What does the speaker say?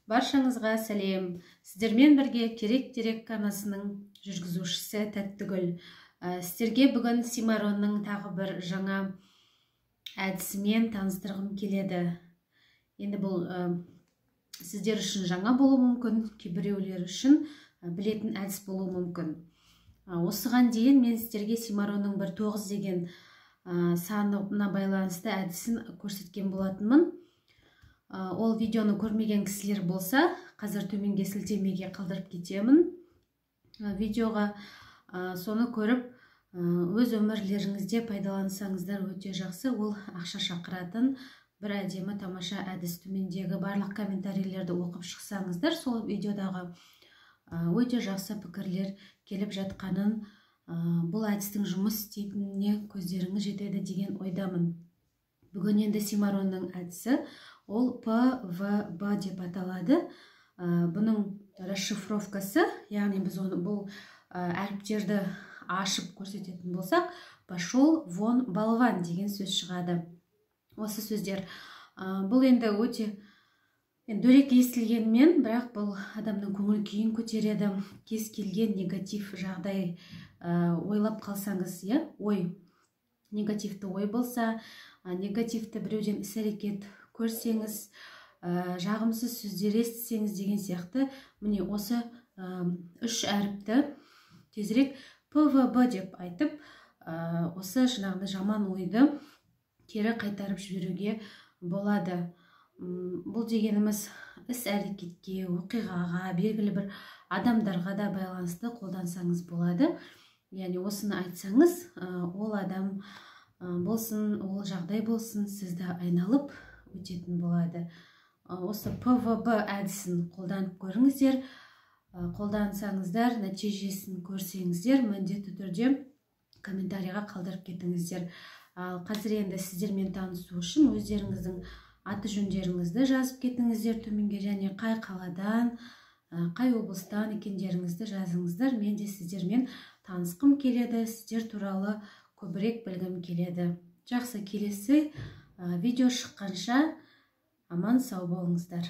Баршаңызға сәлем. Сіздермен бірге Керек Дерек арнасының жүргізушісі Тәттігүл. Сіздерге бүгін Симаронның тағы бір жаңа әдісімен таныстырғым келеді. Енді бұл сіздер үшін жаңа болуы мүмкін, кейбіреулер үшін білетін әдіс болуы мүмкін. Осыған дейін мен сіздерге Симаронның бір 9 деген санына байланысты әдісін көрсеткен болатынмын. Ол видеоны көрмеген кісілер болса, қазір төменге сілтемеге қалдырып кетемін видеоға. Соны көріп, өз өмірлеріңізде пайдалансаңыздар өте жақсы. Ол ақша шақыратын бір әдемі тамаша әдіс. Төмендегі барлық комментарийлерді оқып шықсаңыздар, сол видеодағы өте жақсы пікірлер келіп жатқанын, бұл әдістің жұмыс істейтініне көздеріңіз жетеді деген ойдамын. Бүгін енді Симаронның әдісі, ол ПВБ деп аталады. Бұның расшифровкасы, яғни біз оны бұл әріптерді ашып көрсететін болсақ, «пошел вон болван» деген сөз шығады. Осы сөздер бұл енді өте дөрекі естілгенмен, бірақ бұл адамның көңіл күйін көтереді. Кез келген негатив жағдай ойлап қалсаңыз, иә, ой, негативті ой болса, негативті біреуден іс әрекет көрсеңіз, жағымсыз сөздер естісеңіз деген сияқты, міне осы үш әріпті тезірек ПВБ деп айтып, осы жаңағыдай жаман ойды кері қайтарып жіберуге болады. Бұл дегеніміз іс әрекетке, оқиғаға, белгілі бір адамдарға да байланысты қолдансаңыз болады. Яғни осыны айтсаңыз, ол адам болсын, ол жағдай болсын, сізді айналып өтетін болады. Осы ПВБ әдісін қолданып көріңіздер. Қолдансаңыздар, нәтижесін көрсеңіздер, міндетті түрде комментарийға қалдырып кетіңіздер. Ал қазір енді сіздермен танысу үшін өздеріңіздің аты жөндеріңізді жазып кетіңіздер төменге, және қай қаладан, қай облыстан екендеріңізді жазыңыздар. Мен де сіздермен танысқым келеді, сіздер туралы көбірек білгім келеді. Жақсы, келесі видео шыққанша аман сау болыңыздар.